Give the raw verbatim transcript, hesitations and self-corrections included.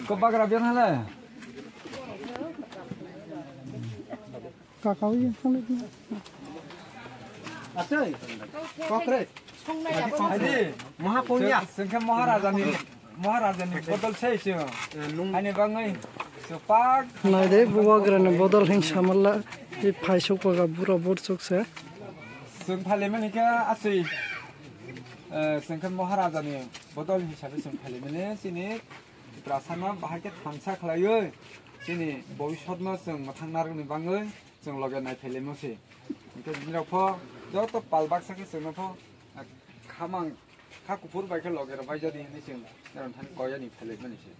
Ko bagra biang hale. Kakao yang hale. Asai. Kokre. Adi. Maha punya. Sengke Maharaja ni. Maharajani bodol se se. Ani bangwi. Supak. Naide bubagrani bodol hin samalla. I phaisuk paga bura borchuk se. Chwng phalimani khe aswi. Chwng khe Maharajani bodol hisabe chwng phalimani chini Tiprasano bahai khe thansa khlaiwi chini bobisotno chwng mwthang narwkni bangwi chwng loge nai phailimo se. Hwnkhe nirok pho joto pal baksa khe chwngno pho khamang Kha kuphur bai khe loge rok bai jadi hinwi chwng norok thani koi ani phelai mani se.